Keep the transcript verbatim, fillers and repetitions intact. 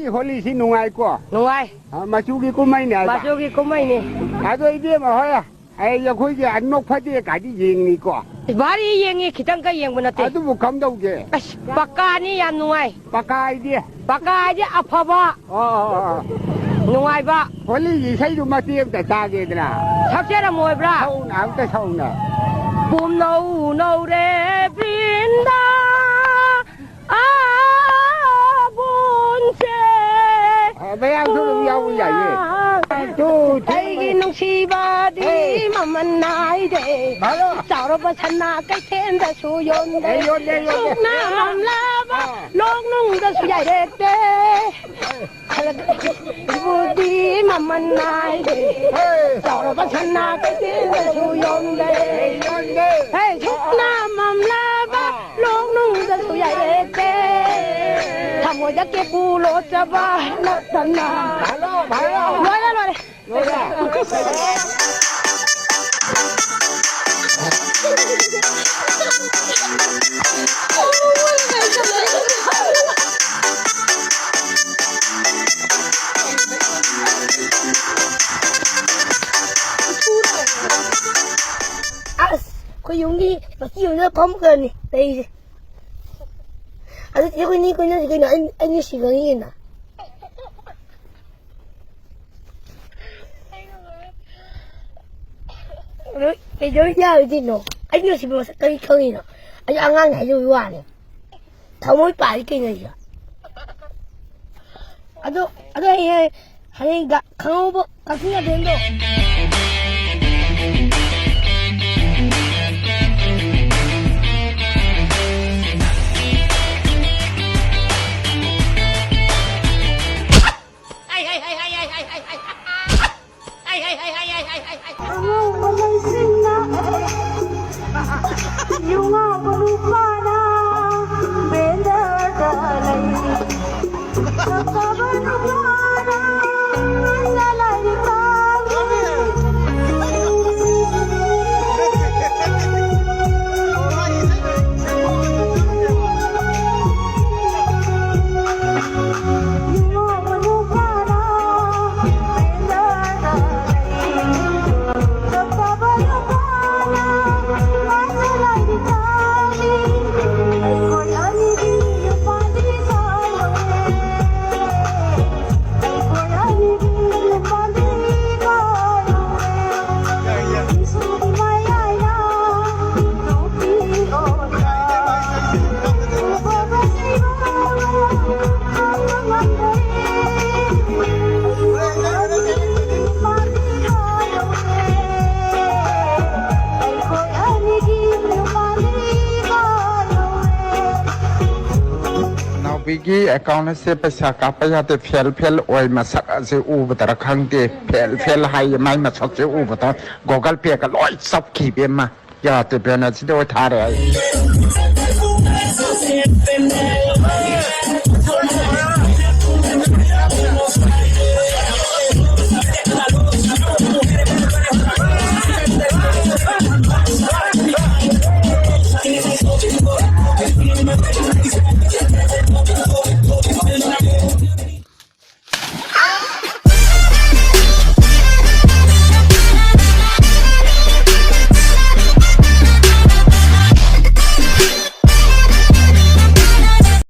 ꯍꯣꯂꯤꯁꯤ ꯅꯨꯡꯉꯥꯏꯀꯣ? ꯅꯨꯡꯉꯥꯏ꯫ ꯑ, ꯃꯆꯨꯒꯤ ꯀꯨꯝꯍꯩꯅꯦ ꯍꯥꯏꯕ? ꯃꯆꯨꯒꯤ ꯀꯨꯝꯍꯩꯅꯤ꯫ ꯑꯗꯣ ꯏꯕꯦꯝꯃ ꯍꯣꯏ, ꯑꯩ, ꯑꯩꯈꯣꯏꯒꯤ ꯑꯅꯣꯛ ꯐꯗꯦ ꯀꯥꯏꯗꯤ ꯌꯦꯡꯅꯤꯀꯣ? ꯚꯥꯔꯤ ꯌꯦꯡꯉꯤ, ꯈꯤꯇꯪ ꯀ ꯌꯦꯡꯕ ꯅꯠꯇꯦ꯫ ꯑꯗꯨꯕꯨ ꯀꯝꯗꯧꯒꯦ? ꯑꯁ, ꯄꯀꯥꯅꯤ, ꯌꯥꯝ ꯅꯨꯡꯉꯥꯏ꯫ ꯄꯀꯥ ꯍꯥꯏꯗꯤ? ꯄꯀꯥ ꯍꯥꯏꯗꯤ ꯑꯐꯕ, ꯑꯣ, ꯑꯣ, ꯑꯣ, ꯑꯣ꯫ ꯅꯨꯡꯉꯥꯏꯕ꯫ ꯍꯣꯂꯤꯒꯤ ꯏꯁꯩꯗꯨ ꯃꯇꯦꯛ ꯑꯝꯇ ꯇꯥꯒꯦꯗꯅ꯫ ꯁꯛꯆꯔꯝꯃꯣꯏꯕ꯭ꯔꯥ? ꯁꯛꯎꯅ, ꯑꯝꯇ ꯁꯛꯎꯅ꯫ ꯄꯨꯝꯅꯧ ꯅꯧꯔꯦ ꯕ꯭ꯔꯤꯟꯗꯥ ꯑꯕꯣꯟꯁꯦ꯫ ꯑ, ꯃꯌꯥꯝꯁꯨ ꯑꯗꯨꯝ ꯌꯥꯎꯕ ꯌꯥꯏꯌꯦ꯫ Two, three. ꯑꯩꯒꯤ ꯅꯨꯡꯁꯤꯕꯗꯤ ꯍꯦ꯫ ꯃꯃꯜ ꯅꯥꯏꯗꯦ꯫ ꯍꯜꯂꯣ꯫ ꯆꯥꯎꯔꯕ ꯁꯅꯥ ꯀꯩꯊꯦꯜꯗꯁꯨ ꯌꯣꯟꯗꯦ꯫ ꯑꯦ, ꯌꯣꯟꯗꯦ, ꯌꯣꯟꯗꯦ꯫ ꯁꯨꯞꯅ ꯃꯝꯂꯕ ꯑꯥ꯫ ꯂꯣꯛꯅꯨꯡꯗꯁꯨ ꯌꯥꯏꯔꯦꯛꯇꯦ꯫ ꯏꯕꯨꯗꯤ ꯃꯃꯜ ꯅꯥꯏꯗꯦ꯫ ꯍꯦ꯫ ꯆꯥꯎꯔꯕ ꯁꯅꯥ ꯀꯩꯊꯦꯜꯗꯁꯨ ꯌꯣꯟꯗꯦ꯫ ꯌꯣꯟꯗꯦ꯫ ꯍꯦ, ꯁꯨꯞꯅ ꯃꯝꯂꯕ ꯑꯥ꯫ ꯂꯣꯛꯅꯨꯡꯗꯁꯨ ꯌꯥꯏꯔꯦꯛꯇꯦ꯫ ꯊꯃꯣꯏꯗ ꯀꯦꯀꯨ ꯂꯣꯠꯆꯕ ꯅꯠꯇꯅ꯫ Hello, hello. ꯂꯣꯏꯔꯦ, ꯂꯣꯏꯔꯦ꯫ ꯑꯁ, ꯑꯩꯈꯣꯏ ꯌꯨꯝꯒꯤ ꯃꯆꯤ ꯑꯣꯏꯅ ꯐꯝꯈ꯭ꯔꯅꯤ ꯂꯩꯔꯤꯁꯦ꯫ ꯑꯗꯨꯗꯤ ꯑꯩꯈꯣꯏꯅꯤ ꯀꯣꯏꯅꯁꯤ ꯀꯩꯅꯣ? ꯑꯩ, ꯑꯩ ꯅꯨꯡꯁꯤꯕꯒꯤ ꯀꯩꯅꯣ? ꯑꯗꯣ ꯀꯩꯗꯧꯔꯤ ꯌꯥꯔꯣꯏꯗꯣꯏꯅꯣ? ꯑꯩ ꯅꯨꯡꯁꯤꯕ ꯃꯁꯛ ꯀꯔꯤ ꯈꯪꯉꯤꯅꯣ? ꯑꯩ ꯑꯉꯥꯡꯅꯤ ꯍꯥꯏꯖꯕꯒꯤ ꯋꯥꯅꯤ꯫ ꯊꯃꯣꯏ ꯄꯥꯜꯂꯤ ꯀꯩꯅꯣ ꯑꯩꯁꯨ꯫ ꯑꯗꯣ, ꯑꯗꯣ ꯍꯌꯦꯡ, ꯍꯌꯦꯡ ꯒ-, ꯈꯪꯍꯧꯕ ꯀꯛꯆꯤꯡ ꯒꯥꯔꯗꯦꯟꯗꯣ꯫ ꯑꯉꯧꯕ ꯂꯩꯁꯤꯡꯅ ꯌꯨ ꯉꯥꯎꯕ ꯅꯨꯄꯥꯅ ꯕꯦꯟꯗꯔꯗ ꯂꯩ꯫ ꯐꯖꯕ ꯅꯨꯄꯥꯅ ꯉꯟꯅ ꯂꯥꯏꯔꯤꯛ ꯇꯝꯃꯤ꯫ ꯑꯦꯀꯥꯎꯟ ꯑꯁꯦ ꯄꯩꯁꯥ ꯀꯥꯞꯄ ꯌꯥꯗꯦ, ꯐꯦꯜ ꯐꯦꯜ ꯑꯣꯏ꯫ ꯃꯁꯛ ꯑꯁꯦ ꯎꯕꯗꯔ ꯈꯪꯗꯦ, ꯐꯦꯜ ꯐꯦꯜ ꯍꯥꯏꯌꯦ꯫ ꯃꯥꯏ ꯃꯁꯛꯁꯦ ꯎꯕꯗ ꯒꯨꯒꯜ ꯄꯦꯒ ꯂꯣꯏ ꯆꯞꯈꯤ, ꯏꯕꯦꯝꯃ꯫ ꯌꯥꯗꯦ, ꯕꯦꯅꯔꯁꯤꯗ ꯑꯣꯏ ꯊꯥꯔꯦ ꯑꯩ꯫